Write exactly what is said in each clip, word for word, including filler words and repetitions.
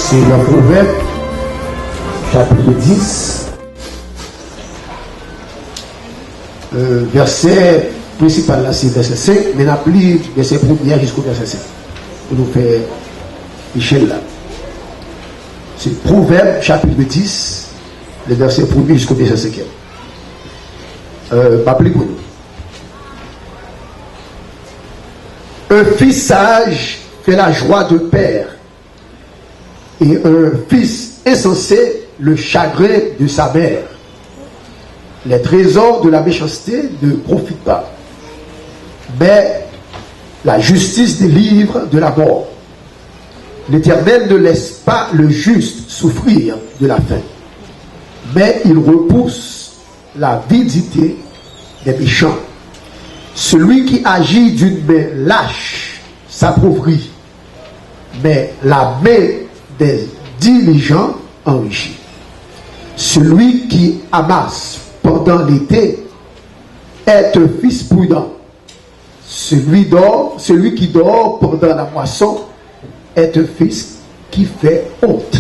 Se nan Pwovèb, chapit dis, euh, vèsè prensipal la se vèsè senk, men n ap li vèsè premye a jiskou vèsè senk pou nou fè echèl la. Se Pwovèb, chapit dis, le vèsè premye jiskou vèsè senkyèm. Euh, m ap li pou nou. Un fils sage fait la joie de père, et un fils insensé le chagrin de sa mère. Les trésors de la méchanceté ne profitent pas, mais la justice délivre de la mort. L'Éternel ne laisse pas le juste souffrir de la faim, mais il repousse l'avidité des méchants. Celui qui agit d'une main lâche s'appauvrit, mais la main des diligents enrichit. Celui qui amasse pendant l'été est un fils prudent. Celui dort, celui qui dort pendant la moisson est un fils qui fait honte.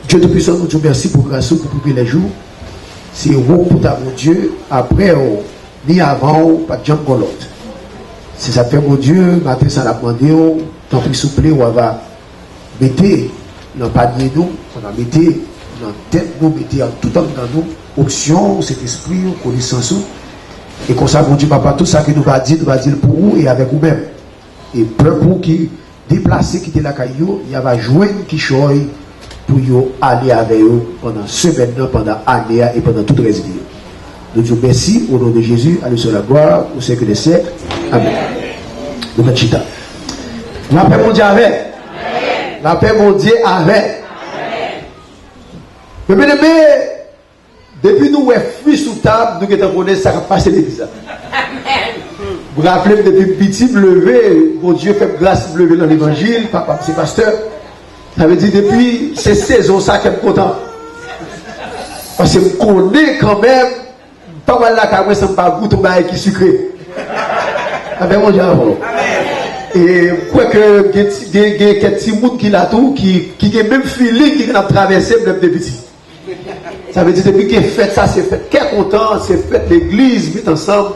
Dye Toupisan, nou di w mèsi pou gras ou, pou privilèj ou. Se ou pou ta Bondye, apre w, ni avan w, pa t janm gon lòt. Se sa k fè Bondye, maten sa n ap mande w, tanpri souple, w ava mete nan panye nou, w ava mete nan tèt nou, mete an tout anndan nou, onksyon w, Sentespri w, konesans ou. E konsa, Bondye Papa, tout sa ke nou va di, nou va di l pou ou e avèk ou menm. E pèp ou ki deplase kite lakay yo, y ava jwenn kichòy pou yo ale avè yo pandan semèn nan, pandan ane a e pandan tout rès vi yo. Nou di w mèsi, au nom de Jésus, à lui seul la gloire, au siècle des siècles. Amèn. Nou mèt chita. Lapè Bondye avè. Lapè Bondye avè. Men byeneme, depi nou wè fwi sou tab, nou gentan konnen sa k ap pase legliz la. Amèn. M raple m depi m piti, m leve, Bondye fè m gras, m leve nan levanjil, papa m se pastè. Sa vle di depi se sezon sa kè m kontan. Paske m konnen kanmenm, m pa pral lakay mwen san m pa goute yon bagay ki sikre. Amèn, Bondye avè w. E m kwè ke gen ti, gen, gen kèk timoun ki la tou, ki, ki gen menm feeling ki konn ap travèse m lè m te piti. Sa vle di depi gen fèt sa, se fèt kè kontan, se fèt legliz met ansanm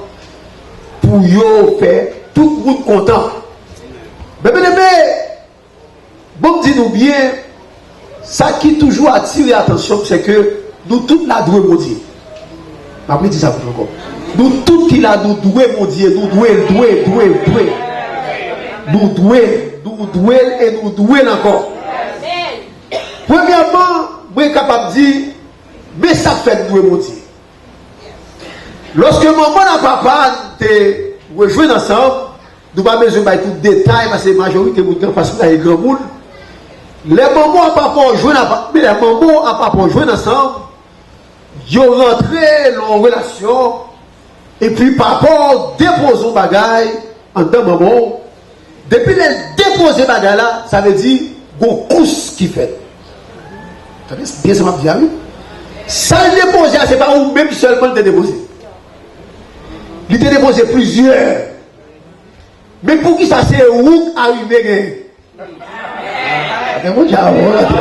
pou yo fè tout moun kontan. Men byeneme, bon, m di nou byen, sa ki toujou atire atansyon m, se ke nou tout la dwe Bondye. M ap redi sa pou nou ankò. Nou tout ki la, nou dwe Bondye, nou dwe l, dwe, dwe, dwe. Nou dwe l, nou dwe l e nou dwe l ankò. Premyèman, mwen kapab di, men sa k fè n dwe Bondye. Lòske manman n ak papa n te rejwenn ansanm, nou pa bezwen bay tout detay, paske majorite moun ki anfas mwen la se granmoun. Lè manman w ak papa w jwenn apa-, lè manman w ak papa w jwenn ansanm, yo rantre nan yon relasyon, epi papa w depoze yon bagay anndan manman w. Depi lè l depoze bagay la, sa vle di gon kous ki fèt. Tande byen sa m ap di a, wi. Sa l depoze a, se pa ou menm sèlman l te depoze. Li te depoze plizyè. Men poukisa se ou k arive genyen? Lapè Bondye avè w, lapè.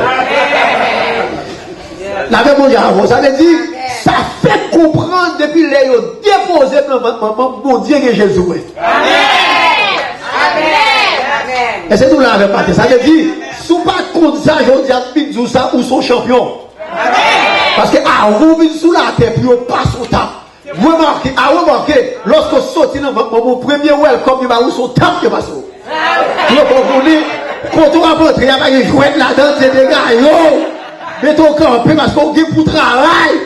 Lapè Bondye avè w. Sa vle di, sa fèk konprann depi lè yo depoze m nan vant manman m, Bondye gen je l sou mwen. Èske nou la avè m maten? Sa vle di, si w pa t konn sa, jodi a m vin di w sa, ou se yon chanpyon. Paske avan w vin sou latè pou yo pase w tap. Remake, a remake, lòske w soti nan vant manman w, premye welcome yo ba ou se yon tap yo pase w. Pou yo fè w konnen, kote w ap antre a pa gen jwèt ladan, se dega yo. Mete w kanpe paske w gen pou travay.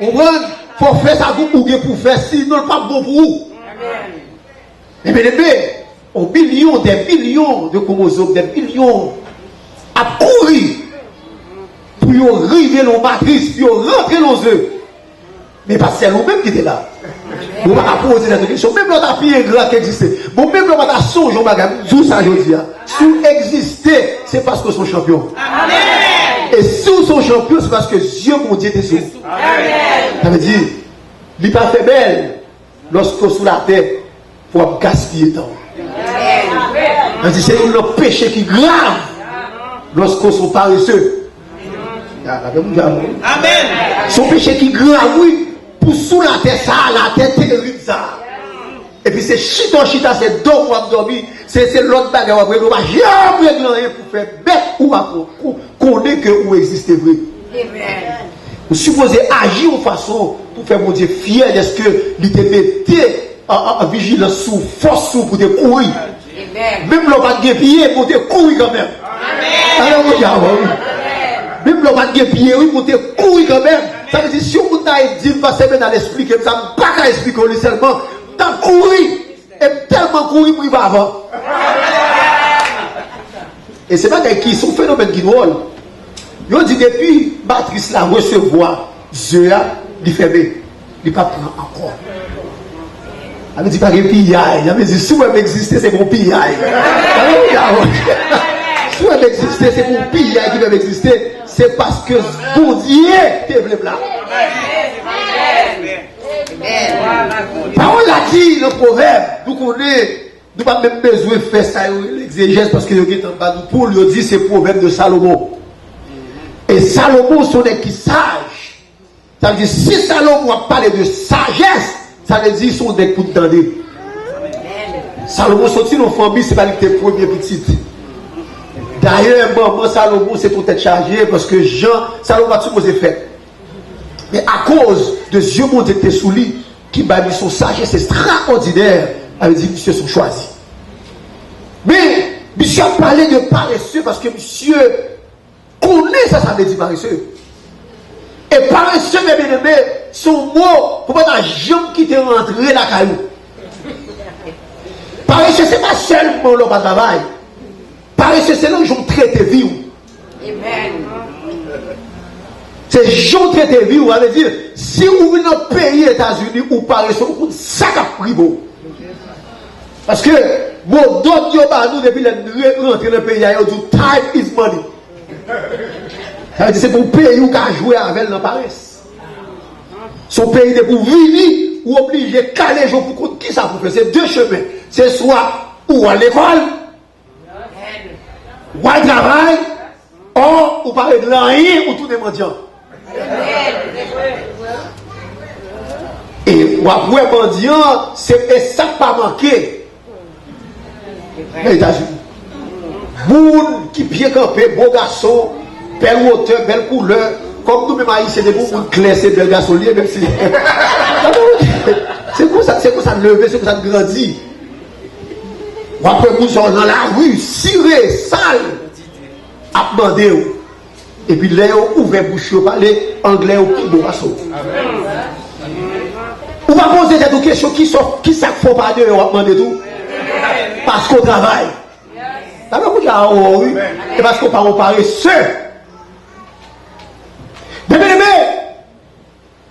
Ou konprann? Fò w fè sa pou ou gen pou fè, sinon l p ap bon pou ou. Ebyen, ebyen, on milyon, dè milyon de kwomozòm, dè milyon ap kouri pou yo rive nan yon matris, pou yo rantre nan yon ze. Men pa sèl ou menm ki te la. Ou pa ka poze tèt ou kesyon. Menm lè w ta pi engra ki egziste. Bon, menm lè w pa ta sonje yon bagay, m di w sa jodi a. Si w egziste, se paske w se yon chanpyon. E si w se yon chanpyon, se paske zye Bondye te sou ou. Sa vle di, li pa fè bèl lòske w sou latè pou w ap gaspiye tan w. Sa vle di, se youn nan peche ki grav. Lòske w se yon parese. Ya, la, moun di amèn. Amèn. Se yon peche ki grav, wi. Pou sou latè sa a, latè terib sa a. Epi se chita w chita, se dòmi w ap dòmi, se, se lòt bagay w ap regle, w pa janm regle anyen pou fè bèt ou a ko-, ko-, konnen ke ou egziste vre. Amèn. Ou sipoze aji yon fason pou fè Bondye fyè dèske li te mete an, an, an vijilans sou ou, fòs sou ou pou te kouri. Amèn. Menm lè w pa t gen pye, men w te kouri kanmenm. Amèn. Alelouya, wi. Menm lè w pa t gen pye, wi, men w te kouri kanmenm. Sa vle di, si yon moun ta di m, pastè Bernard, esplike m sa, m pa ka esplike w li sèlman. M t ap kouri, e m tèlman kouri, m rive avan. E se bagay ki, se yon fenomèn ki dwòl. Yo di depi matris la resevwa ze a, li fèmen. Li p ap pran ankò. Sa vle di pa gen piyay. Sa vle di si w wè m egziste, se pou piyay. Alelouya. Si w wè m egziste, se pou piyay ki fè m egziste. Se paske Bondye te vle m la. Pawòl la di nan Pwovèb, nou konnen, nou pa menm bezwen fè sa yo rele egzejèz, paske yo gentan ba nou pou l, yo di se Pwovèb de Salomon. E Salomon se yon nèg ki saj. Sa vle di, si Salomon ap pale de sajès, sa vle di se yon nèg pou n tande. Salomon soti nan fanmi, se pa li ki te premye pitit. Dayè, manman Salomon se t yon tèt chaje, paske jan Salomon pa t sipoze fèt. Men akoz de zye Bondye ki te sou li, ki bay misye yon sajès estrawòdinè, sa vle di misye se yon chwazi. Men, misye ap pale de parese paske misye konnen sa sa vle di parese. E parese, men byeneme, se yon mo pou pa ta janm kite rantre lakay ou. Parese, se pa sèlman lè w pa travay. Parese, se nan jan w trete vi w. Amèn. Se jan w trete vi w. Sa vle di, si ou vin nan peyi Etazini, ou parese, ou konn sa k ap rive w. Paske, mo dòd yo ba nou depi lè n re-, rantre nan peyi a, yo di w, "Time is money." Sa vle di se pou peyi w ka jwe avè l nan parès. Se yon peyi depi w vini, ou oblije kale je w pou konn kisa pou fè. Se de chemen. Se swa ou al lekòl, w al travay, ò ou pa regle anyen, ou tounen mandyan. E w ap wè mandyan, se, e sa k pa manke nan Etazini. Moun ki byen kanpe, bo gason, bèl wotè, bèl koulè. Kòm nou menm Ayisyen, depi yon moun klè, se bèl gason li ye, menm si. Se konsa, se konsa n leve, se konsa n grandi. W ap wè moun sa yo nan lari, sire, sal, ap mande w. Epi lè yo ouvè bouch yo pale, anglè yo pi bon pase w. Ou pa poze tèt ou kesyon, kisa, kisa k fè w pa deyò, w ap mande tou? Paske w travay. Sa vle di a, o, wi. E paske w pa yon parese. Byeneme,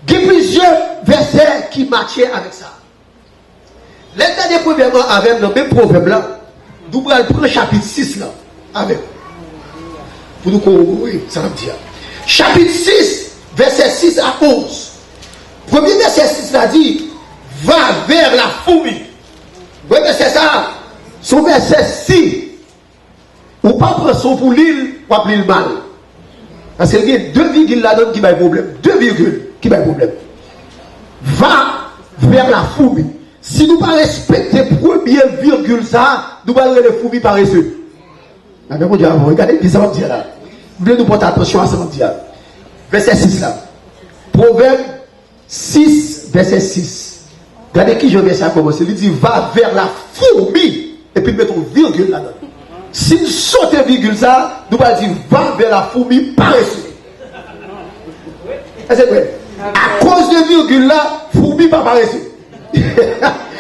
gen plizyè vèsè ki matche avèk sa. Lè n gade premyèman avè m nan menm Pwovèb la, nou pral pran chapit sis la avè m. Pou nou korobore sa n ap di a. Chapit sis, vèsè sis a onz. Premye vèsè sis la di, "Va vers la fourmi." Premye vèsè sa, se yon vèsè si ou pa pran san w pou li l, w ap li l mal. Paske l gen de vigil ladan l ki bay pwoblèm. De vigil ki bay pwoblèm. Va vers la fourmi. Si nou pa respekte premye vigil sa a, nou pral rele foumi parese. Nan men Bondye avè w, gade byen sa m ap di a la. M vle nou pòte atansyon a sa m ap di a. Vèsè sis la. Pwovèb sis, vèsè sis. Gade kijan vèsè a kòmanse. Li di, "Va vers la fourmi." Epi l met yon vigil ladan l. Si n sote vigil sa a, nou pral di, "Va vers la fourmi paresse." Èske se vre? Akoz de vigil la, foumi pa parese.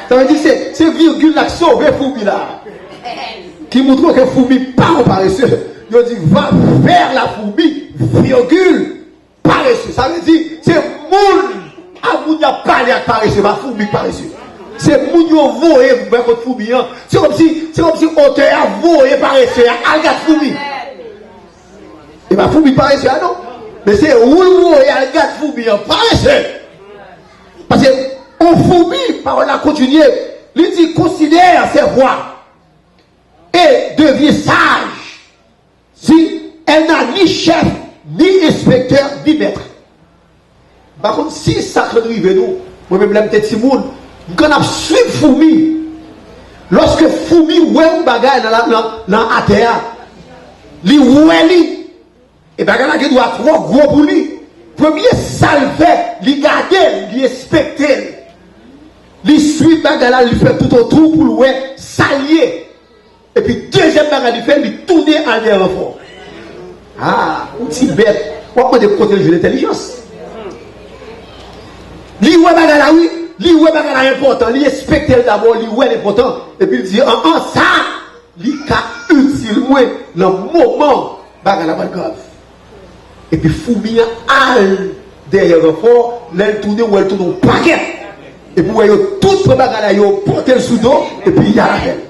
Sa vle di se, se vigil la k sove foumi la. Ki montre ke foumi pa yon parese. Yo di, "Va vers la fourmi, virgule, paresse." Sa vle di, se moun, a moun y ap pale ak parese, pa foumi k parese. Se moun yo voye bò kot foumi an. Se kòmsi, se kòmsi otè a voye parese a al gad foumi. E pa foumi k parese a non. Men se ou l voye al gad foumi an, parese. Paske yon foumi, pawòl la kontinye, li di, "Considère ses voies et deviens sage." Si, mèt. M pa konn si sa konn rive nou. Mwen menm, lè m te timoun, m konn ap swiv foumi. Lòske foumi wè yon bagay nan, la- nan, nan atè a, li wè li, e bagay la gen dwa twò gwo pou li. Premye sa l fè, li gade l, li enspekte l. Li swiv bagay la, li fè toutotou pou l wè sa l ye. Epi dezyèm bagay li fè, li tounen al dèyè ranfò. Ah, yon ti bèt, w ap mande kote l jwenn entèlijans. Li wè bagay la, wi, li wè bagay la enpòtan, li enspekte l dabò, li wè l enpòtan. Epi l di, an, an, sa, li ka itil mwen nan moman bagay la pral grav. Epi foumi an al dèyè ranfò, lè l tounen, wè l tounen yon pakèt. Epi wè yo tout pran bagay la, yo pote l sou do, epi y al avè l.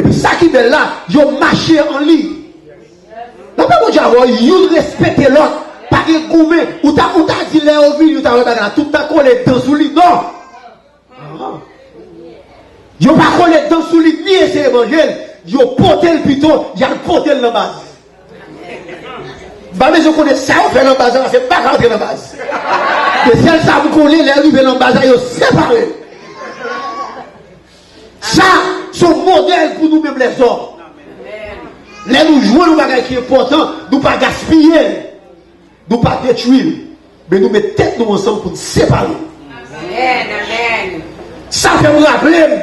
Epi sa ki bèl la, yo mache an liy. Lapè Bondye avè w, youn respekte lòt, pa gen goumen. Ou ta, ou ta di lè yo vini, ou ta wè bagay la, tout ta kole dan sou li. Non! Yo pa kole dan sou li, ni eseye manje l, yo pote l pito, y al pote l nan baz. M pa bezwen konnen sa yo fè nan baz la, paske m pa ka antre nan baz. Men sèl sa m konnen, lè l rive nan baz la, yo separe l. Sa, se yon modèl pou nou menm lèzòm. Lè nou jwenn yon bagay ki enpòtan, nou pa gaspiye l, nou pa detwi l, men nou met tèt nou ansanm pou n separe l. Amèn, amèn. Sa fè m raple m,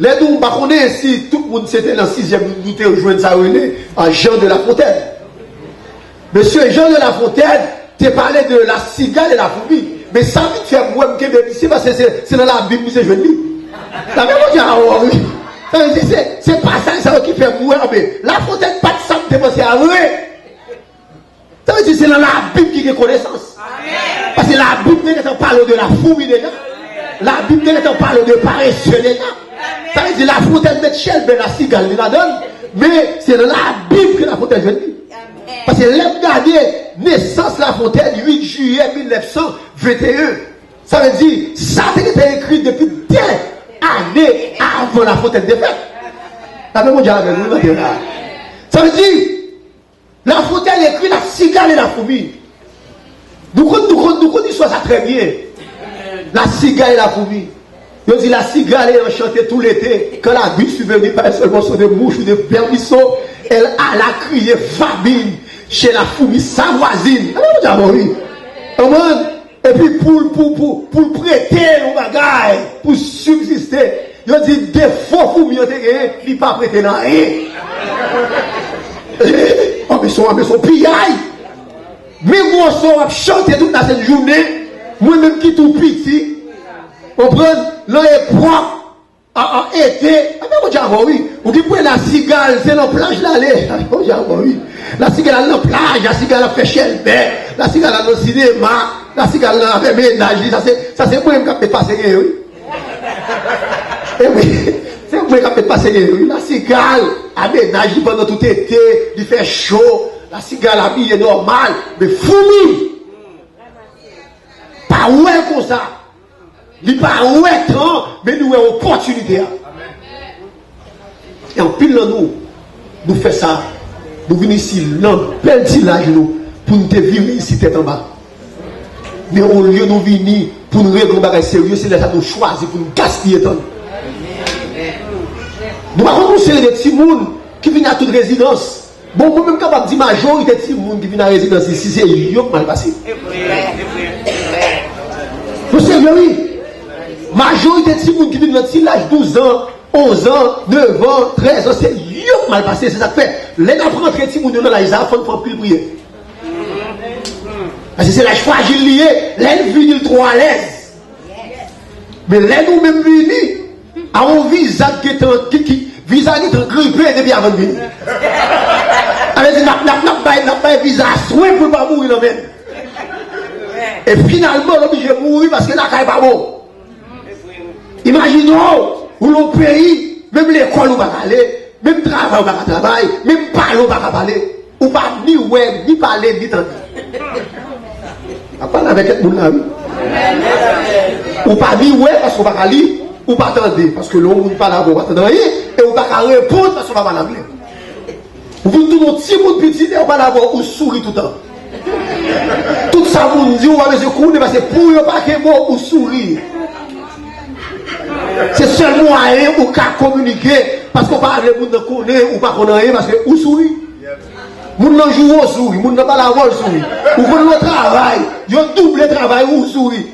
lè nou, m pa konnen si tout moun se te nan sizyèm nou, nou te jwenn sa yo rele, a, Jean de La Fontaine. Mesye Jean de La Fontaine te pale de la cigale et la fourmi. Men sa vin fè m wè m kenbe misye, paske se, se nan Labib misye jwenn li. Lapè Bondye avè w, wi. Sa vle di, se, se pasaj sa yo ki fè m wè, men La Fontaine pa t sa m te panse a vre. Sa vle di, se nan Labib ki gen konesans. Paske Labib te gentan pale de la fourmi deja. Labib te gentan pale de parese deja. Sa vle di, La Fontaine met chèlbè la sigal li ladan l, men se nan Labib ke La Fontaine jwenn li. Paske lè m gade nesans La Fontaine, uit jiyè mil nèf san venteyen, sa vle di, sa te gentan ekri depi dè ane avan La Fontaine te fèt. Lapè Bondye avè nou, wi, maten la. Sa vle di, La Fontaine écrit La cigale et la fourmi. Nou konn, nou konn, nou konn istwa sa trè byen. La cigale et la fourmi. Yo di la cigale ayant chanté tout l'été, quand la goutte survenue par un seul morceau de mouche ou de vermisseau, elle alla crier famine chez la fourmi sa voisine. Alò, nou di, a bon, wi. Konprann? Epi pou l, pou, pou, pou l prete yon bagay, pou sibziste, yo di defo foumi an te genyen, li pa prete l anyen. Anben se, anben se piyay. Men gwo son w ap chante tout lasent jounen, mwen menm ki tou piti, konprann, nan epòk an, an ete, anben Bondye avè w, wi. Ou gen pou wè lasigal, se nan plaj l ale. Anben Bondye avè w, wi. Lasigal al nan plaj, lasigal ap fè chèlbè, lasigal al nan sinema, lasigal al avè mennaj li. Sa se, sa se mwen menm k ap met pase gen yo, wi. E wi, se mwen k ap met pase gen yo, wi. Lasigal a mennaj li pandan tout ete, li fè cho. Lasigal abiye nòmal, men foumi pa wè l konsa. Li pa wè tan, men li wè opòtinite a. E anpil nan nou, nou fè sa. Nou vin isi nan bèl ti laj nou pou n te vire isi tèt anba. Men olye nou vini pou n regle yon bagay serye, se lè sa nou chwazi pou n gaspiye tan nou. Nou pa konn yon seri de timoun ki vini a tout rezidans. Bon, mwen menm kapab di majorite timoun ki vin nan rezidans isi, se yo k mal pase. Yo serye, wi. Majorite timoun ki vin nan ti laj douz an, onz an, nèf an, trèz an, se yo k mal pase. Se sa k fè, lè n ap rantre timoun yo nan laj sa a, fò n fè anpil priyè. Paske se laj frajil li ye, lè l vini, l twò alèz. Men lè nou menm vini, a yon viza ki gentan, ki, ki, viza gentan gripe depi avan n vini. Sa vle di n ap, n ap, n ap bay, n ap bay viza a swen pou l pa mouri nan men n. E finalman, l oblije mouri paske lakay pa bon. Imajine w, ou nan yon peyi, menm lekòl ou pa ka ale, menm travay ou pa ka travay, menm pale ou pa ka pale. Ou pa ni wè, ni pale, ni tande. M ap pale avèk kèk moun la, wi. Ou pa ni wè paske w pa ka li, ou pa tande paske lè yon moun pale avè w, ou pa tande anyen, e ou pa ka reponn paske w pa pale anglè. Ou vin tounen yon timoun piti, lè yo pale avè w, ou souri toutan. Tout sa moun di, ou pa bezwen konnen, paske pou yo pa kenbe w, ou souri. Se sèl mwayen ou ka kominike, paske ou pa vle moun nan konnen ou pa konn anyen, paske ou souri. Moun nan joure w, souri. Moun nan pale avè w, souri. Ou konn nan travay, yo double travay ou, souri.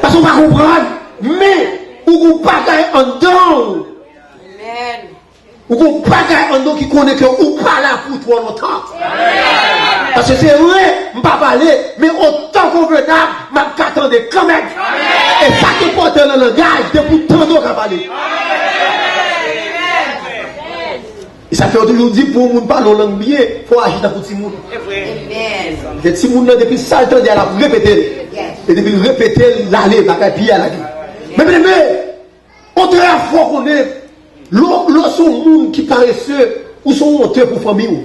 Paske ou pa konprann, men ou gon bagay anndan w. Ou gon bagay anndan w ki konnen ke ou pa la pou twò lontan. Paske se vre, m pa pale, men otan konvenab, m ap ka tande kanmenm. E sa ki enpòtan nan langaj, depi w tande w ka pale. E sa fè yo toujou di, pou yon moun pale yon lang byen, fò w aji tankou timoun. Gen timoun nan, depi sa l tande a, l ap repete l. E depi l repete l, l ale, bagay pi a lage. Men, men, men, otè a fè w konnen, lè w, lè w se yon moun ki parese, ou se yon onte pou fanmi w.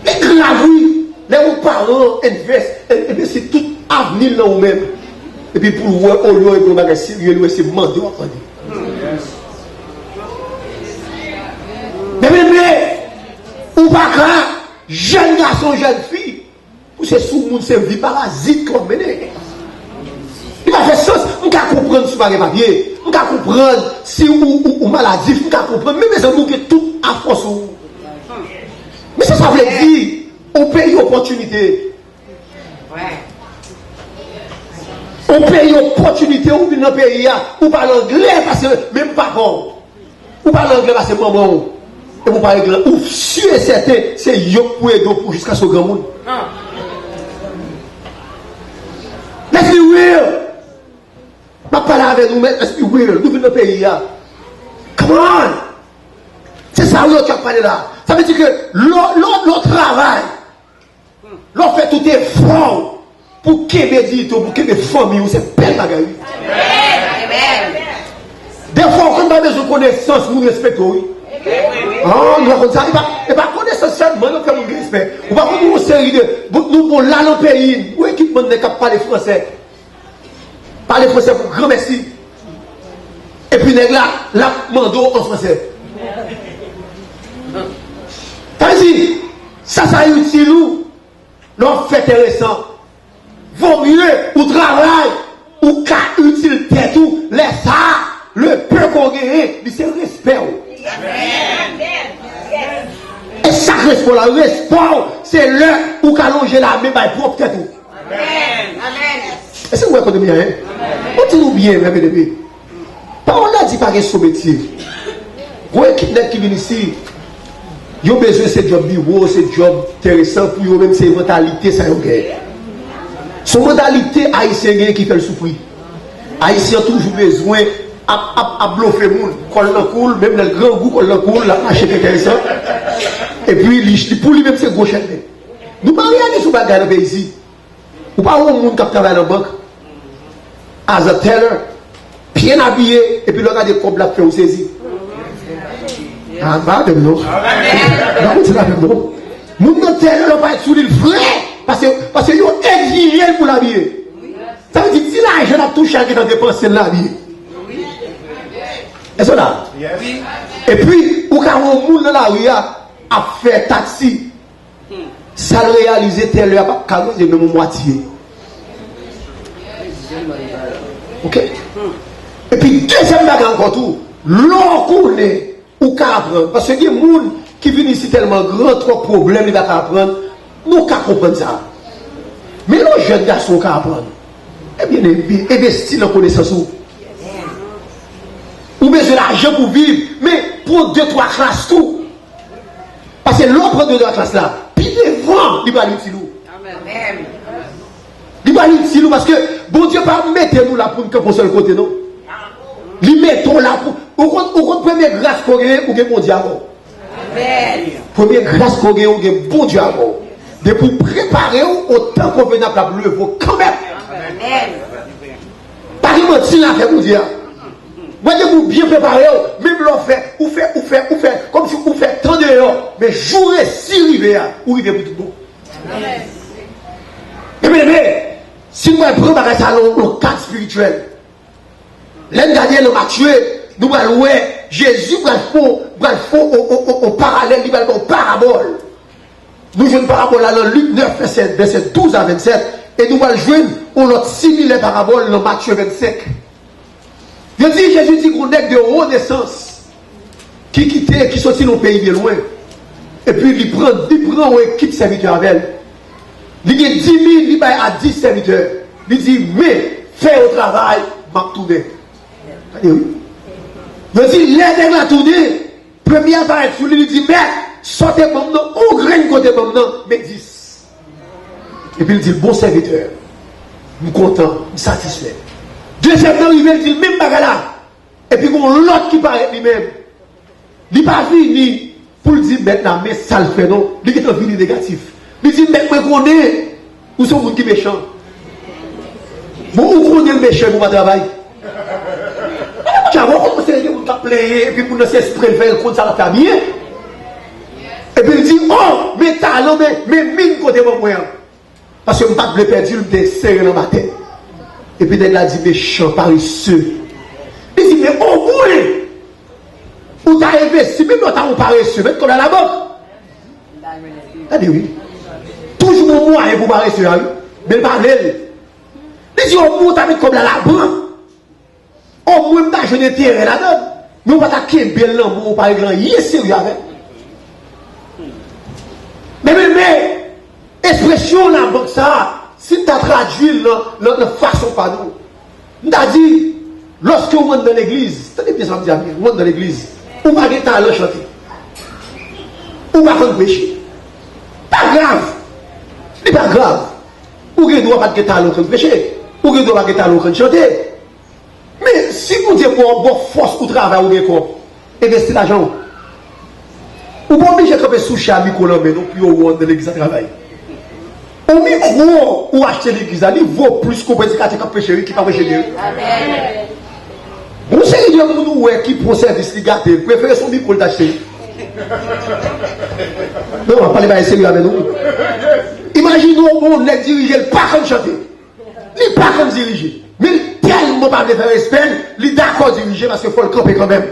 Li grav, wi. Lè yon paran envès, e, envesti tout avni l nan ou menm. Epi pou l wè, olye w regle yon bagay serye, li wè se mande w ap mande. Men, men, men, ou pa ka, jèn gason, jèn fi, pou se sou moun, se vi parazit ke w ap mennen. Li pa fè sans. M ka konprann si w pa gen papye. M ka konprann si ou, ou, ou maladif. M ka konprann. Men mezanmi, ou gen tout afò sou ou. Men se sa vle di, yon peyi opòtinite. Yon peyi opòtinite, ou vin nan peyi a, ou pale anglè, paske menm papa w. Ou pale anglè pase manman w. Epi ou pale anglè, ou si e sèten, se yo k pou ede w pou jiskaske w granmoun. Let's be real. M ap pale avè nou, men let's be real. Nou vin nan peyi a. Come on. Se sa yo k ap pale la. Sa vle di ke lè w, lè w, lè w travay, lè w fè tout efò w pou kenbe diyite w, pou kenbe fanmi w, se bèl bagay, wi. Defwa, ou konn pa bezwen konesans, moun respekte w, wi. Ah, nou pa konn sa, e pa, e pa konesans sèlman, nou fè moun gen respè. Ou pa konn yon seri de, nou bon la nan peyi, ou ekipman nèg k ap pale fransè. Pale fransè pou granmèsi. Epi nèg la, l ap mande w an fransè. Sa vle di, sa, sa itil ou, lè w ap fè enteresan. Vo mye ou travay, ou ka itil tèt ou, lè sa a, le peu ke w genyen, li se respè w. E sa k respè w la, respè w, se lè ou ka lonje lamen bay pwòp tèt ou. Èske w wè kote m ye a, en? Mwen di nou byen, men, men, men. Pawòl la di pa gen sou metye. Gon ekip nèg ki vin isi, yo bezwen se djòb biwo, se djòb enteresan pou yo menm, se mantalite sa yo genyen. Se yon mantalite Ayisyen genyen ki fè l soufri. Ayisyen an toujou bezwen ap, ap, ap blofe moun. Kò l nan kou l, menm lè l grangou, kò l nan kou l, l ap mache k enteresan. Epi li, li, pou li menm se gwo chèlbè. Nou pa reyalize yon bagay nan peyi isi. Ou pa wè yon moun k ap travay nan bank, as a teller, byen abiye, epi lè w gade kòb l ap fè, ou sezi. Ah, pa avè m non. Pa konn sa avè m non. Moun nan teller, lè w parèt sou li, l fre, paske, paske yo egzije l pou l abiye. Sa vle di, ti lajan l ap touche a gentan depanse l nan abiye. Èske w la? Epi, ou ka wè yon moun nan lari a ap fè taksi. Sa l reyalize, teller a p ap ka manje menm yon mwatye. Oke? Epi, dezyèm bagay ankò tou, lè w konnen, ou ka aprann. Paske gen moun ki vin isi tèlman gran, twòp pwoblèm, li pa ka aprann. Nou ka konprann sa. Men lè w jèn gason, ou ka aprann. Ebyen, enve-, envesti nan konesans ou. Ou bezwen lajan pou viv, men pran de, twa klas tou. Paske lè w pran de, twa klas la, pi devan, li pral itil ou. Li pral itil ou, paske Bondye pa mete nou la pou n kanpe yon sèl kote, non. Li mete w la pou, ou konn, ou konn premye gras ke w genyen, ou gen Bondye avè w. Premye gras ke w genyen, ou gen Bondye avè w. Depi w prepare w, otan konvenab, l ap leve w kanmenm. Pa gen manti nan afè Bondye a. Mwen di w byen prepare w, menm lè w fè, ou fè, ou fè, ou fè, kòmsi ou fè tan deyò, men jou resi rive a, ou rive pou tout bon. Ebyen, ebyen, si nou pral pran bagay sa nan yon kad espirityèl, lè n gade nan Matye, nou pral wè Jezi pral fè, pral fè on, on, on, on paralèl, li pral ba w parabòl. Nou jwenn parabòl la nan Lik nèf, vèsè, vèsè douz a vennsèt, e nou pral jwenn yon lòt similè parabòl nan Matye vennsenk. Yo di, Jezi di, gen yon nèg de wo nesans ki kite, ki soti nan yon peyi byen lwen. Epi li pran, li pran yon ekip sèvitè avè l. Li gen dis mil, li bay a dis sèvitè. Li di, men, fè yo travay, m ap tounen. Gade wi. Yo di, lè nèg la tounen, premye a parèt sou li, li di, mèt, sa w te ban m nan, yon grenn ke w te ban m nan, men dis. Epi l di l, bon sèvitè, m kontan, m satisfè. Dezyèm nan rive, l di l menm bagay la. Epi gen yon lòt ki parèt li menm. Li pa vini pou l di mèt la, men sa l fè non. Li gentan vini negatif. Li di, mèt, mwen konnen ou se yon moun ki mechan. Bon, ou konnen l mechan epi w pa travay. Djab, ou konn yon seri de moun k ap plenyen, epi moun nan se espre l fè, l konn sa l ap fè a byen. Epi l di, o, men talan, men, men min kote ban mwen an. Paske m pa t vle pèdi l, m te sere l anba tè. Epi nèg la di, mechan, parese. Li di, men omwen, ou ta envesti, menm lè w ta yon parese, met kòb la labank. Gade wi. Toujou gon mwayen pou parese a wi. Men l pa vle l. Li di, omwen, ou ta met kòb la labank. Omwen m ta jwenn enterè ladan l, men ou pa ta kenbe l nan men w, ou pa regle anyen serye avè l. Men, men, men, ekspresyon labank sa a, si n ta tradui l nan, nan, nan fason pa nou, m ta di, lòske ou anndan legliz, tande byen sa m di a byen, ou anndan legliz, ou pa gen talan chante, ou pa konn preche, pa grav, li pa grav, ou gen dwa pa t gen talan konn preche, ou gen dwa pa t gen talan konn chante. Men, si Bondye ba w, ba w fòs ou travay, ou gen kòb, envesti lajan w. Ou pa oblije kanpe sou chè a mikwo nan men non pou yo wè w anndan legliz la travay. Yon mikwo ou achte legliz la, li vo plis ke yon predikatè k ap preche wi, ki pa preche byen wi. Gon seri de moun ou wè ki pran sèvis li gate, prefere se yon mikwo l t achte. Non, m ap pale bagay serye avè nou. Imajine w, bon, nèg dirije l pa konn chante. Li pa konn dirije. Men li tèlman pa vle fè respè l, li dakò dirije paske fò l kanpe kanmenm.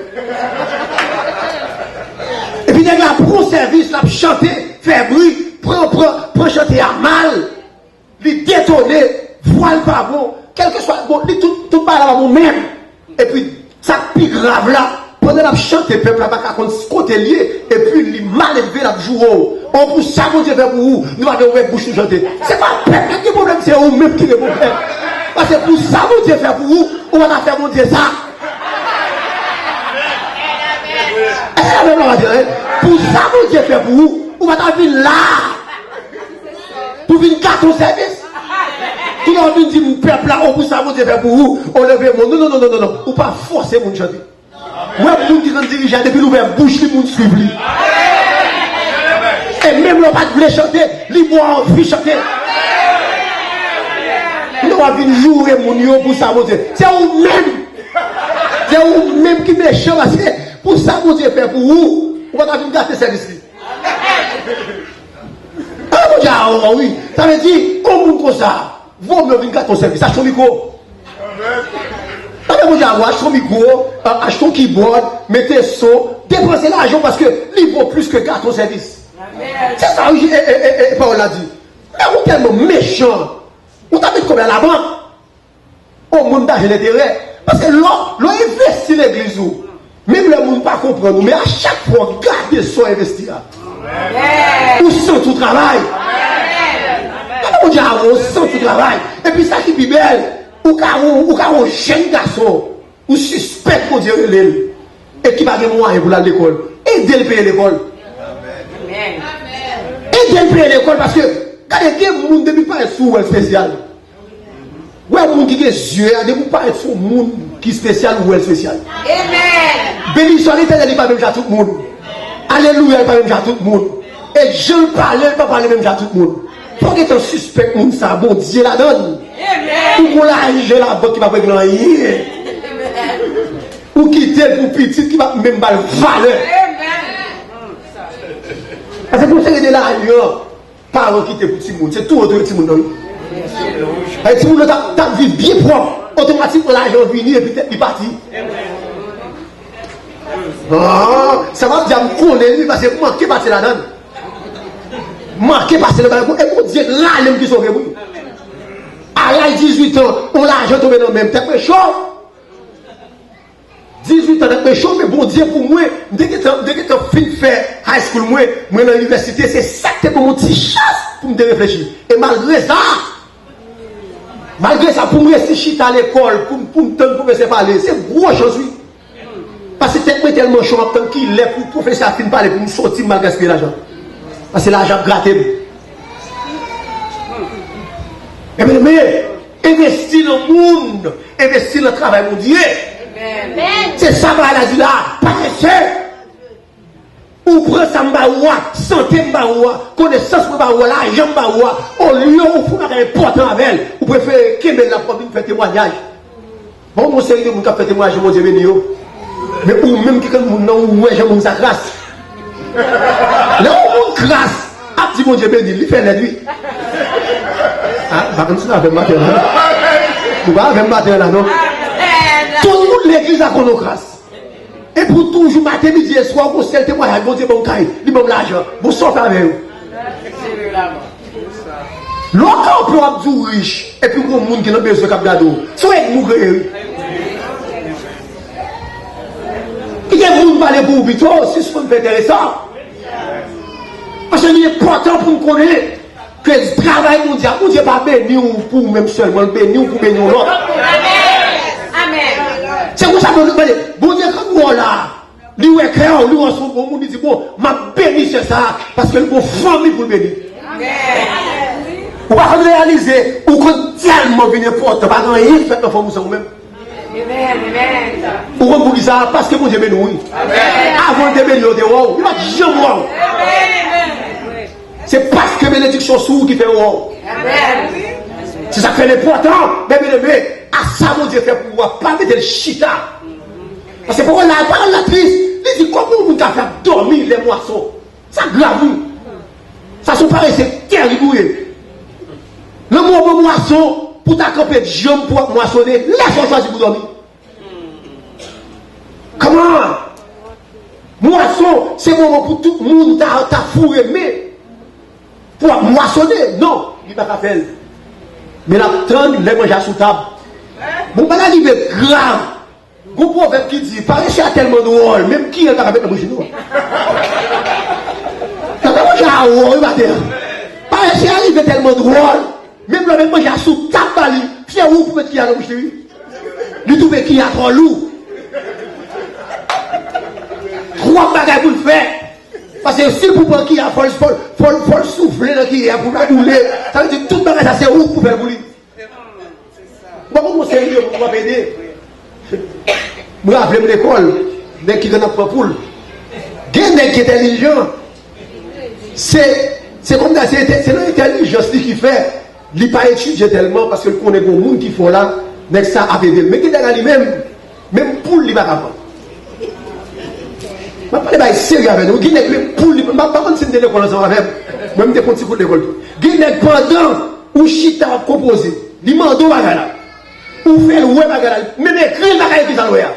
Epi nèg la pran sèvis, l ap chante, fè bri, pran, pran, pran chante a mal. Li detone, vwa l pa bon, kèlkeswa, bon, li tout, tout bagay la pa bon menm. Epi, sa k pi grav la, pandan n ap chante, pèp la pa ka konn kote l ye, epi li malelve, l ap joure w. O, pou sa Bondye fè pou ou, nou pa gen ouvè bouch nou chante. Se pa pèp la ki gen pwoblèm, se ou menm ki gen pwoblèm. Paske pou sa Bondye fè pou ou, ou pa ta fè Bondye sa. Èske pèp la pa di anyen? Pou sa Bondye fè pou ou, ou pa ta vin la. Pou vin gate w sèvis. Tout lè w vin di m pèp la, o pou sa Bondye fè pou ou, o leve men w. Non, non, non, non, non, non. Ou pa fòse moun chante. Ou wè moun ki konn dirije a, depi l ouvè bouch li, moun swiv li. E menm lè w pa t vle chante, li ba w anvi chante. Lè w ap vin joure moun yo pou sa Bondye. Se ou menm. Se ou menm ki mechan paske pou sa Bondye fè pou ou, ou pa ta vin gate sèvis li. Ala Bondye a wè w wi. Sa vle di, yon moun konsa, vo mye w vin gate yon sèvis, achte yon mikwo. Ala Bondye a wè w, achte yon mikwo, a, achte yon keyboard, mete son, depanse lajan w paske li vo plis ke gate yon sèvis. Se sa wi, e, e, e, e, pawòl la di. Men ou tèlman mechan, ou ta met kòb la labank. O moun ta jwenn enterè. Paske lè w, lè w envesti legliz ou, menm lè moun pa konprann ou, men a chak fwa w gade sa w envesti a, ou santi w travay. Gade Bondye a wè w, ou santi w travay. Epi sa ki pi bèl, ou ka, ou, ou ka wè yon jèn gason, ou sispèk Bondye rele l, e ki pa gen mwayen pou l al lekòl. Ede l peye lekòl. Ede l peye lekòl paske, gade, gen moun depi l parèt sou ou, w wè l espesyal. Wè moun ki gen zye a, depi w parèt sou moun ki espesyal, ou wè l espesyal. Benediksyon a Letènèl, li pa menm jan ak tout moun. Alelouya, li pa menm jan ak tout moun. E jan l pale, li pa pale menm jan ak tout moun. Fò w gentan sispèk moun sa, Bondye ladan l. Ou gon lajan labank ki p ap regle anyen. Ou kite l pou pitit ki p ap menm ba l valè. Paske pou seri de lajan, paran kite pou timoun, se tou yo touye timoun nan wi. Ay, timoun nan t ap, t ap viv byen pwòp, otomatikman lajan vini epi tèt li pati. Ah, sa m ap di a m konnen wi, paske m manke pase ladan l. Manke pase nan bagay pou, e Bondye rale m ki sove m, wi. A laj dizuit an, yon lajan tonbe nan men m, tèt mwen cho. Dizuit an, tèt mwen cho, men Bondye pou mwen, m te gentan, m te gentan fin fè high school mwen, mwen nan inivèsite, se sa k te ban m yon ti chans pou m te reflechi. E malgre sa, malgre sa, pou m resi chita lekòl, pou m, pou m tann pwofesè pale, se gwo chans, wi. Paske tèt mwen tèlman cho, m ap tann kilè pou pwofesè a fin pale pou m soti, m al gaspiye lajan. Paske lajan ap grate m. Ebyen, men, envesti nan moun, envesti nan travay Bondye. Se sa bagay la di la, pa prese. Ou pran sa m ba ou a, sante m ba ou a, konesans mwen ba ou a, lajan m ba ou a, olye ou fè yon bagay enpòtan avè l, ou prefere kenbe l la pou w vin fè temwayaj. Bon, yon seri de moun k ap fè temwayaj Bondye beni yo. Men ou menm ki konn moun nan, ou wè jan moun sa kras. Lè yon moun kras, ap di Bondye beni l, li fè lèd, wi. Ah, pa konn si w avè m maten la, non. Ou pa avè m maten la, non. Tout moun legliz la konn ou kras. Epi w toujou maten, midi e swa, ou gon sèl temwayaj, Bondye ban m kay, li ban m lajan. Bon, sa w fè avè yo? Lè w kanpe w ap di w rich, epi w gon moun ki nan bezwen k ap gade w, se yon ènmi w kreye, wi. Kite moun pale pou ou pito, sispann fè enteresan. Paske li enpòtan pou n konnen ke travay Bondye a, Bondye pa beni w pou ou menm sèlman, l beni w pou beni yon lòt. Amèn. Amèn. Se konsa Bondye, Bondye, Bondye konn wè w la. Li wè kè w, li wè w se yon bon moun, li di, "Bon, m ap beni sè sa a, paske l gon fanmi pou l beni." Ou pa konn reyalize, ou konn tèlman vin enpòtan, pa gen anyen k fèt nan fanmi w san ou menm. Ou konn poukisa? Paske Bondye beni w, wi. Avan l te beni w, yo te wè w, yo pa t janm wè w. Se paske benediksyon sou ou ki fè yo wè w. Se sa k fè l enpòtan, men byeneme, a sa Bondye fè pou ou a, pa mete l chita. Paske pawòl la, pawòl la tris. Li di, kòman yon moun ka fè ap dòmi lè mwason? Sa grav, wi. Sa se yon parese terib ou ye. Lanmò ban mwason pou ta kanpe djanm pou w ap mwasone, lè sa w chwazi pou dòmi. Kòman? Mwason, se moman pou tout moun ta, ta foure men pou w ap mwasone. Non, li pa ka fè l. Men l ap tann lè manje a sou tab. Bon, bagay rive grav. Gon pwovèb ki di, parese a tèlman dwòl, menm kiye l pa ka met nan bouch li, non. Tande manje a wè w, wi, maten an. Parese a rive tèlman dwòl, menm lè w met manje a sou tab ba li, se ou pou met kiye a nan bouch li, wi. Li twouve kiye a twò lou. Twòp bagay pou l fè. Paske si l pou pran kiye a, fò l, fò l, fò l, fò l soufle nan kiye a pou l pa boule. Sa vle di tout bagay sa se ou k pou fè l pou li. Ou pa konn yon seri de moun w ap ede. M raple m lekòl, nèg ki konn ap pran poul. Gen nèg ki entèlijan. Se, se kòm si se, se nan entèlijans li ki fè li pa etidye tèlman paske l konnen gen yon moun ki fò la, nèg sa ap ede l. Men gen nèg la li menm, menm poul li pa ka pran. M ap pale bagay serye avè nou. Gen nèg menm poul li, m pa, m pa konn si n te lekòl ansanm avè m. Mwen m te fè yon ti kout lekòl tou. Gen nèg pandan ou chita w ap konpoze, li mande w bagay la. Ou fè l wè bagay la. Menm ekri l pa ka ekri sa l wè a.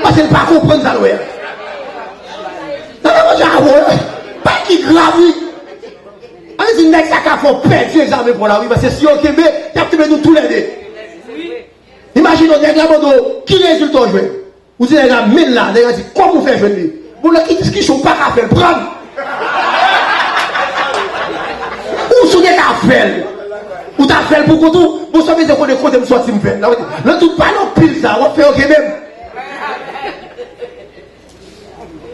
Paske l pa konprann sa l wè a. Nan nan manje a wè. Bagay ki grav wi. Ann di nèg sa ka fè w pèdi egzamen pa w la wi. Paske si yo kenbe, y ap kenbe nou toulède. Imajine w nèg la mande w ki rezilta w jwenn. Ou di nèg la men l la, nèg la di kòman w fè jwenn li. Bon, nan ki diskisyon ou pa ka fè l pran. Ou si w te ka fè l, ou ta fè l pou kont ou. Bon, sa w bezwen konnen kote m sòti m fè l. Nan tout pale anpil sa, w ap fè yo kenbe m.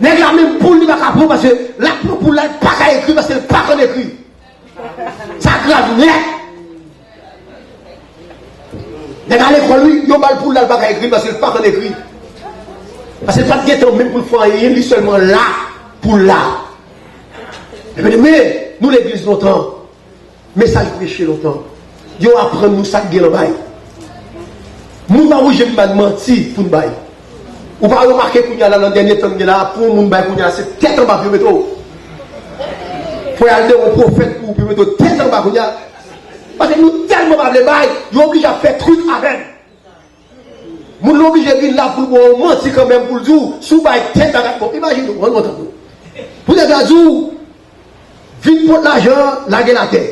Nèg la menm poul li pa ka pran paske l ap pran poul la, l pa ka ekri paske l pa konn ekri. Sa grav nèt. Nèg a lekòl wi, yo ba l poul la, l pa ka ekri paske l pa konn ekri. Paske l pa t gen tan menm pou l fè anyen, li sèlman la pou l la. Ebyen, men, nou legliz lontan, mesaj preche lontan, yo aprann nou sa k gen nan bay. Moun pa oblije vin ba n manti pou n bay. Ou pa remake kounye a la, nan dènye tan n gen la, pou yon moun bay kounye a, se tèt anba pou yo mete w. Fò y al de yon pwofèt pou, pou yo mete w tèt anba kounye a. Paske nou tèlman pa vle bay, yo oblije ap fè trik avè n. Moun lan oblije vin la pou l ba w yon manti kanmenm, pou l di w, si w bay tèl bagay, bon, imajine w, rann mwen tande w. Pou nèg la di w, Vin pot lajan, lage l atè.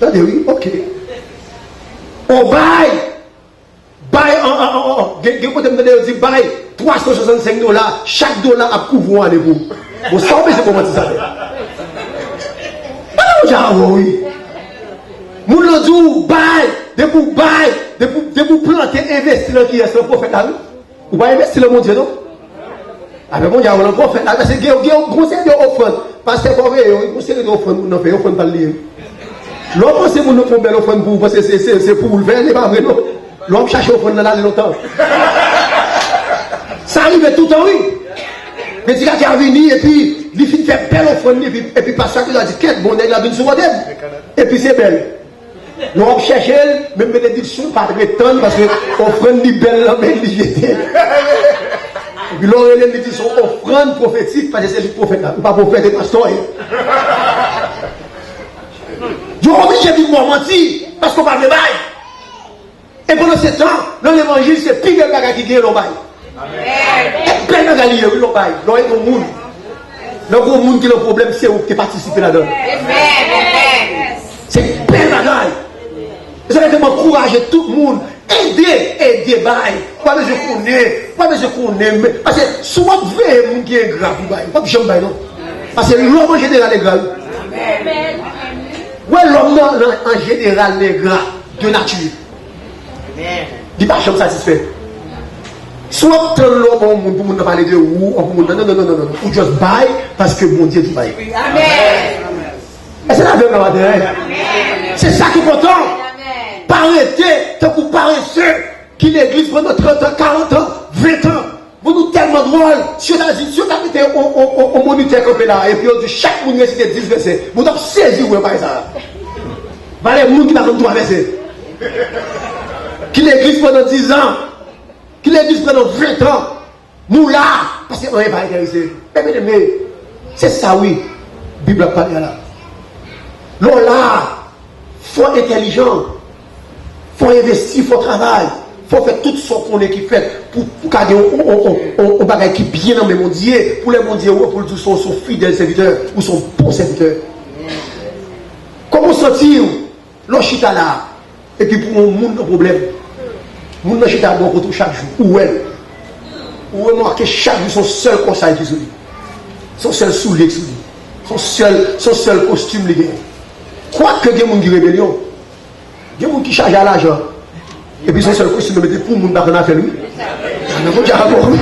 Tande wi, oke. On bay, bay, an, an, an, an, gen, gen kote m tande yo di bay twa san swasannsenk dola, chak dola ap kouvri yon ane pou ou. Bon, sa w bezwen kòmanse sa fè? Bagay ou ja wè wi. Moun lan di w bay, depi w bay, depi w, depi w plante, envesti nan kiyès? Nan pwofèt la wi. Ou pa envesti nan Bondye non. Apre Bondye a wè l ankò fè la, paske gen, gen yon seri de ofrann. Pastè Kòveyo, yon seri de ofrann moun nan fè, ofrann pa l li ye. Lè w panse moun nan fè yon bèl ofrann pou ou, panse se, se, se pou ou l fè, li pa vre non. Lè w ap chache ofrann nan, l ale lontan. Sa rive toutan wi. Predikatè a vini, epi li fin fè bèl ofrann li, epi, epi pastè a toujou di, kèt, bon nèg la vin sou kote m. Epi se bèl. Lè w ap chèche l, menm benediksyon pa t ret tann, paske ofrann li bèl nan men li jete. Epi lè w rele l, li di se yon ofrann pwofetik, paske se li k pwofèt la. Ou pa pwofèt, e pastè w ye. Yo oblije vin ba w manti, paske w pa vle bay. E pandan se tan, nan levanjil, se pi bèl bagay ki genyen lè w bay. E bèl bagay li ye, wi, lè w bay, lè w ede yon moun. Lè w gon moun ki nan pwoblèm, se ou ki te patisipe ladan l. Se bèl bagay. E sa fè ke m ankouraje tout moun, ede, ede bay. Ou pa bezwen konnen, ou pa bezwen konnen, men, paske si w ap veye moun ki engra pou bay, ou p ap janm bay non. Paske lòm an jeneral engra wi. Wè lòm nan, nan, an jeneral engra de nati. Li pa janm satisfè. Si w ap tann lè w ba yon moun pou moun nan pale de ou, ou pou moun nan, non, non, non, non, non, non. Ou just bay paske Bondye di bay. Èske n avè m nan maten an? Se sa ki enpòtan. Pa rete tankou parese ki legliz pandan trant an, karant an, ven an. Bon, nou tèlman dwòl, si yo ta di, si yo ta mete on, on, on, on monitè kanpe la, epi yo di chak moun resite dis vèsè, bon, w t ap sezi wè bagay sa a. Valè moun ki pa konn twa vèsè. Ki legliz pandan diz an, ki legliz pandan ven an, nou la, paske anyen pa enterese. Men, men, men, se sa wi, Bib la ap pale a la. Lè w la, fò entèlijan, fò envesti, fò travay, fò fè tout sa w konnen ki fèt pou, pou ka gen yon, yon, yon, yon, yon bagay ki byen nan men Bondye, pou lè Bondye wè, pou l di w se yon, se yon fidèl sèvitè, ou se yon bon sèvitè. Kòman w santi w lè w chita la, epi pou yon moun nan pwoblèm, moun nan chita bò kote w chak jou, ou wè l, ou remake chak jou se yon sèl kòsay ki sou li, se yon sèl soulye ki sou li, se yon sèl, se yon sèl kostim li genyen. Kwake gen moun ki rebelyon, gen moun ki chaje a lajan, epi se yon sèl kostim yo mete pou moun pa konn afè l wi. Nan Bondye a bon wi.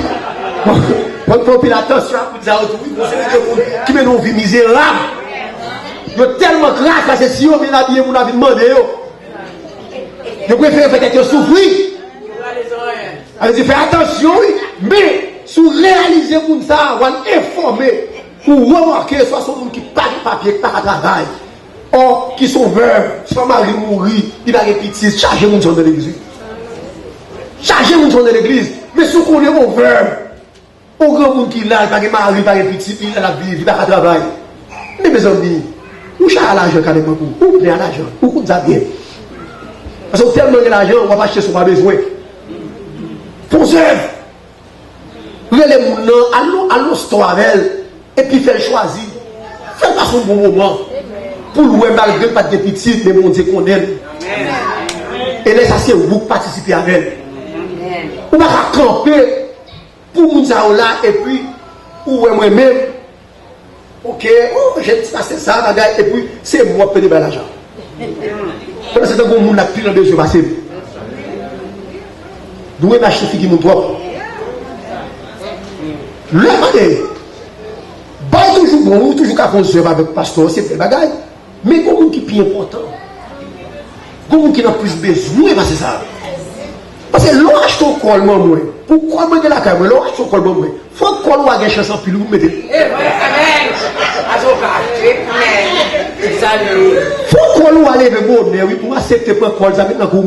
Bon, fè anpil atansyon ak moun sa yo tou wi. Gon seri de moun ki mennen yon vi mizerab. Yo tèlman kras paske si yo byen abiye moun ap vin mande yo. Yo prefere fè tèt yo soufri. Sa vle di fè atansyon wi. Men, si w reyalize moun sa a, w al enfòme, ou remake swa se yon moun ki pa gen papye, ki pa ka travay. Ò, ki se yon vèv, swa mari l mouri, li pa gen pitit, chaje moun sa yo nan legliz wi. Chaje moun sa yo nan legliz. Men si w konnen yon vèv, yon granmoun ki la, li pa gen mari, li pa gen pitit, li la, l ap viv, li pa ka travay. Men mezanmi, ou chaje a lajan kanmenm pou ou, ou plen a lajan, ou konn sa byen. Paske w tèlman gen lajan, w ap achte sa w pa bezwen. Fè yon zèv. Rele moun nan, al nan, al nan store avè l, epi fè l chwazi. Fè l pase yon bon moman. Pou l wè, malgre l pa t gen pitit, men Bondye konnen l. E lè sa se ou k patisipe avè l. Ou pa ka kanpe pou moun sa yo la, epi ou wè mwen menm, oke, o, jèn ti pastè sa, bagay, epi se mwen w ap pede bay lajan. Pandan se tan, gon moun la pi nan bezwen pase m. Nou renmen achte figi moun twòp. Lè, tande, bay toujou bon, ou toujou ka fè yon zèv avèk pastè, se bèl bagay. Men gon moun ki pi enpòtan. Gon moun ki nan plis bezwen pase sa. Paske lè w achte yon kòl ban mwen, pou kòl mwen gen lakay mwen, lè w achte yon kòl ban mwen, fòk kòl ou a gen chans anpil wi pou mete l. Fòk kòl ou a leve bonè wi pou w aksepte pran kòl sa met nan kou.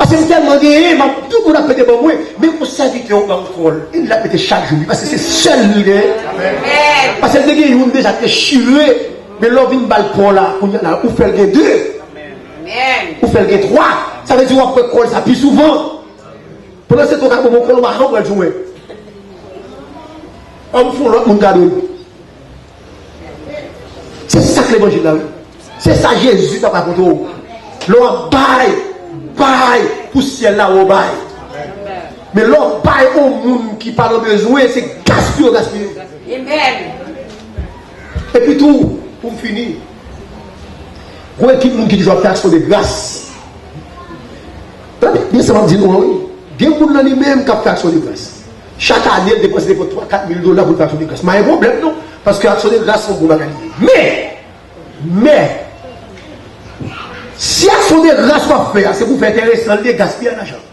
Paske m tèlman genyen, m ap, tout moun ap pete ban mwen, men yon sèvitè ou ban m kòl, e l ap mete chak jou wi, paske se sèl li genyen. Paske l te gen youn deja te chire, men lè w vin ba l kòl la, kounye a la, ou fè l gen de. Ou fè l gen twa. Sa vle di w ap pran kòl sa pi souvan. Pandan se tan w ka ban m yon kòl, ou pa janm pran l sou mwen. An m fè yon lòt moun kado l. levanjil la, wi. Se sa Jezi t ap rakonte w. Lè w ap bay, bay pou syèl la, w bay. Men lè w bay yon moun ki pa nan bezwen, se gaspiye w gaspiye. Amen. Epi tou, pou m fini, gon ekip moun ki toujou ap fè aksyon de gras. Tande byen sa m ap di nou an, wi. Gen moun nan li menm k ap fè aksyon de gras. Chak ane, l depanse devan twa, kat mil dola pou l fè aksyon de gras. Pa gen pwoblèm, non, paske aksyon de gras se yon bon bagay li ye. Men, men, si aksyon de gras w ap fè a, se pou fè enteresan, l ye gaspiyay lajan.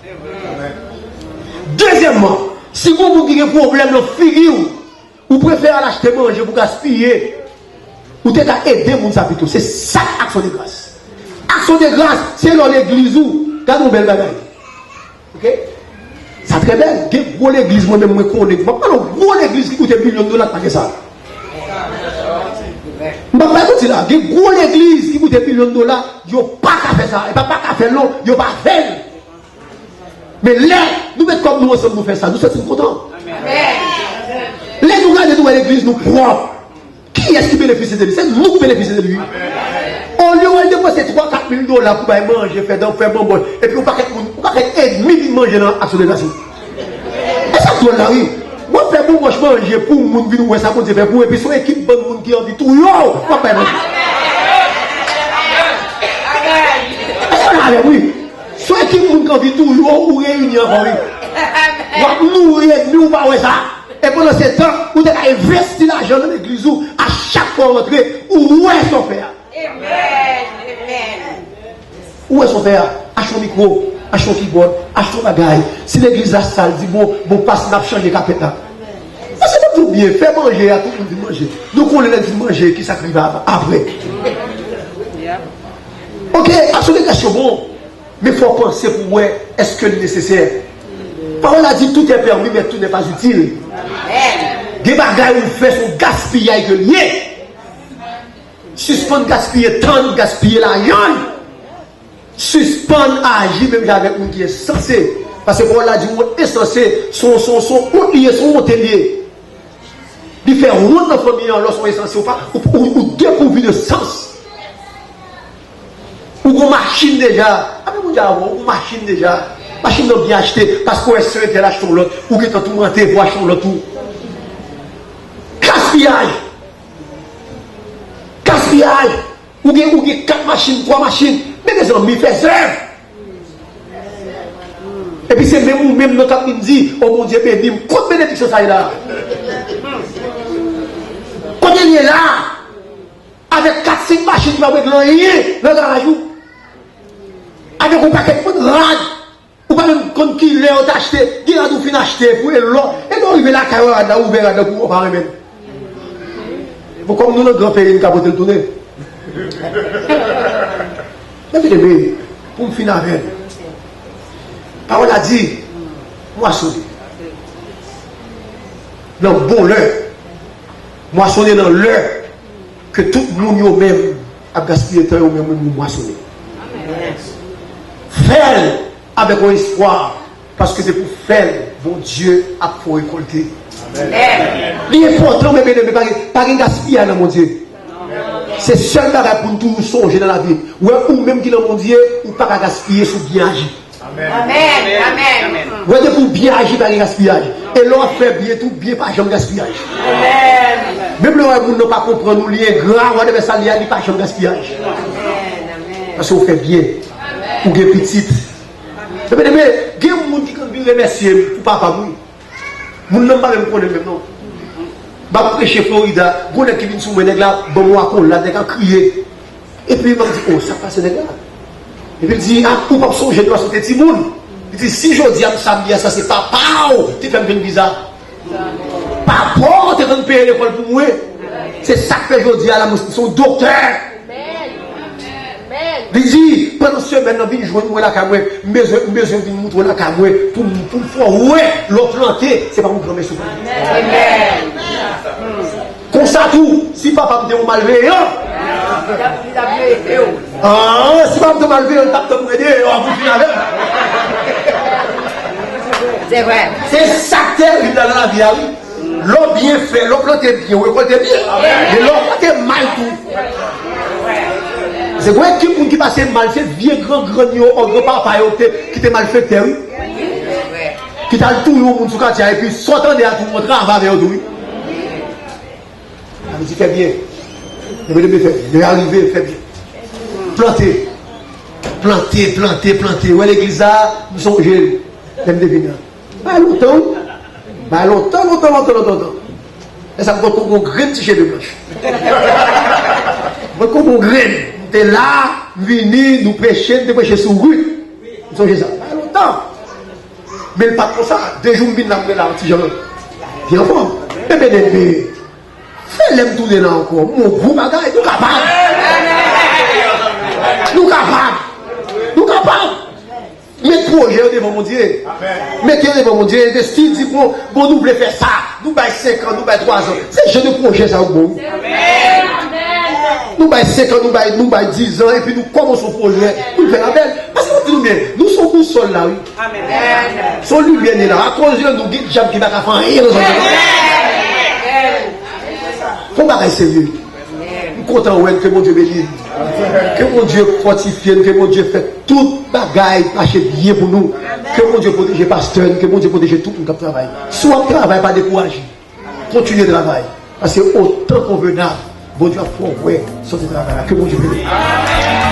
Dezyèmman, si gon moun ki gen pwoblèm nan figi w, ou prefere al achte manje pou gaspiye, ou te ka ede moun sa pito. Se sa k aksyon de gras. Aksyon de gras, se lè w legliz ou, gade yon bèl bagay. Oke? Sa trè bèl. Gen gwo legliz, mwen menm, mwen konnen. M ap pale yon gwo legliz ki koute milyon dola k pa gen sa. M p ap bay manti la. Gen gwo legliz ki koute milyon dola, yo pa ka fè sa. E pa pa ka fè l, non, yo pa fè l. Men lè nou met kòb nou ansanm, nou fè sa, nou santi n kontan. Lè nou gade, nou wè legliz nou pwòp. Kiyès ki benefisye de li? Se nou ki benefisye de li, wi. Olye w al depanse twa, kat mil dola pou bay manje, fè dan, fè bonbòch, epi yon pakèt moun, yon pakèt edmi vin manje nan aksyon de gras. E sa k dwòl la, wi. W ap fè bonbòch manje pou moun vin wè sa Bondye fè pou ou, epi se yon ekip bann moun ki anvi touye w, w ap bay manje. Èske w la avè m, wi? Se yon ekip moun ki anvi touye w, ou reyini ankò, wi. W ap nouri edmi, ou pa wè sa. E pandan se tan, ou te ka envesti lajan nan legliz ou, a chak fwa w rantre, ou wè sa w fè a. Amen. Amen. Ou wè sa w fè a. Achte yon mikwo, achte yon kibòd, achte yon bagay. Si legliz la sal, di bon, bon, pas n ap chanje kapèt la. Paske m ap di w byen, fè manje a, tout moun vin manje. Nou konnen lè n fin manje, kisa k rive apre. Oke, aksyon de gras yo bon. Men fò w panse pou w wè èske l nesesè. Pawòl la di, tout est permis, mais tout n'est pas utile. Gen bagay ou fè, se yon gaspiyay ke l ye. Sispann gaspiye tan, gaspiye lajan. Sispann aji menm jan avèk moun ki ensanse. Paske pawòl la di, yon ensanse, se yon, se yon, se yon wont li ye, se yon wonte li ye. Li fè wont nan fanmi an, lòske w ensanse, ou pa, ou, ou, ou depouvi de sans. Ou gon machin deja. Amen, Bondye avè w, ou gon machin deja. Machin nan byen achte, paske w wè sè entèl achte yon lòt, ou gentan toumante pou achte yon lòt tou. Gaspiyaj. Gaspiyaj. Ou gen, ou gen kat machin, twa machin. Men mezanmi, fè zèv. Epi se menm ou menm nan k ap vin di, o Bondye beni m. Kot benediksyon sa ye la? Kote l ye la? Avèk kat senk machin ki pa regle anyen nan garaj ou. Avèk yon pakèt moun rad. Ou pa menm konn ki lè yo t achte, gen rad ou fin achte pou e lò, e lè w rive lakay ou, rad la, ou ouvè rad la pou ou pa renmen l. Bon, kòm nou nan gran peyi, n ka pote l tounen. Men byeneme, pou m fin avè n, pawòl la di, mwasone nan bon lè, mwasone nan lè ke tout moun yo menm ap gaspiye tan yo, men moun yo mwasone. Fè l avèk yon espwa, paske se pou fè l Bondye ap fè w rekòlte. Li enpòtan, men byeneme, pa gen, pa gen gaspiyay nan Bondye. Se sèl bagay pou n toujou sonje nan lavi. Ou wè, ou menm ki nan Bondye, ou pa ka gaspiye si w byen aji. Amèn. Amèn. Amèn. Wè, depi w byen aji, pa gen gaspiyaj. E lè w ap fè byen tou, byen pa janm gaspiyaj. Amèn. Menm lè w wè moun nan pa konprann ou, li engra, whatever sa l ye a, li pa janm gaspiyaj. Amèn. Amèn. Paske w fè byen. Amèn. Ou gen pitit. Ebyen, ebyen, gen moun ki konn vin remèsye m pou papa m, wi. Moun nan m pa menm konnen menm non. M ap preche Florida, gon nèg ki vin sou mwen, nèg la ban m yon akolad, nèg la kriye. Epi m ap di, o, sa k pase nèg la? Epi l di, a, ou p ap sonje nou lòske w te timoun? Li di, si jodi a m sa m ye a, sa se papa w te fè m jwenn viza. Papa w te konn peye lekòl pou mwen. Se sa k fè jodi a la, mwen se yon doktè. Li di, pandan semèn nan, vin jwenn mwen lakay mwen, m bezwen, m bezwen vin moutre w lakay mwen, pou m, pou m fè w wè, lè w plante, se pa pou granmèsi w plante. Konsa tou, si papa m te yon malveyan, ah, si papa m te yon malveyan, l t ap tann mwen deyò pou l fin avè m. Se vre. Se sa k tèrib la nan lavi a, wi. Lè w byen fè, lè w plante byen, ou rekòlte byen. Men lè w plante mal tou. Se gwo ekip moun ki pase mal, se vye gran grann yo, gran papa yo ki te, ki te malfektè, wi. Ki t al touye yon moun sou katye a, epi sa w tande a tou, w antre anba avè yo tou, wi. Sa vle di fè byen. Leve, leve, fè byen. Lè arive, fè byen. Plante. Plante, plante, plante. Wè legliz la, m sonje l. Lè m te vin la. Bay lontan, wi. Bay lontan, lontan, lontan, lontan, lontan. E sa m konn konn yon grenn ti cheve blanch. Mwen konn yon grenn. M te la, m vini, nou preche, m te preche sou Rit. M sonje sa. Bay lontan. Men l pa t konsa. De jou m vin la, m wè la, yon ti jan. Li anfòm. Bebe de bebe. Fè lè m tounen la ankò. M wè yon gwo bagay. Nou kapab. Nou kapab. Nou kapab. Met pwojè yo devan Bondye. Mete yo devan Bondye. Envesti, di, bon, bon, nou vle fè sa. Nou bay senk an, nou bay twa zan. Se jan de pwojè sa yo k bon. Nou bay senk an, nou bay, nou bay diz an, epi nou kòmanse yon pwojè. Nou fè labèl. Paske nou di nou byen, nou se yon bousòl la, wi. Se yon limyè nou ye la. Akoz de nou, gen dyab ki pa ka fè anyen nan zòn nan. Fè yon bagay serye. M kontan wè n, ke Bondye beni n. Ke Bondye fòtifye n, ke Bondye fè tout bagay mache byen pou nou. Ke Bondye pwoteje pastè n, ke Bondye pwoteje tout moun k ap travay. Si w ap travay, pa dekouraje. Kontinye travay. Paske otan konvenab, Bondye ap fè w wè sòti travay la. Ke Bondye beni w.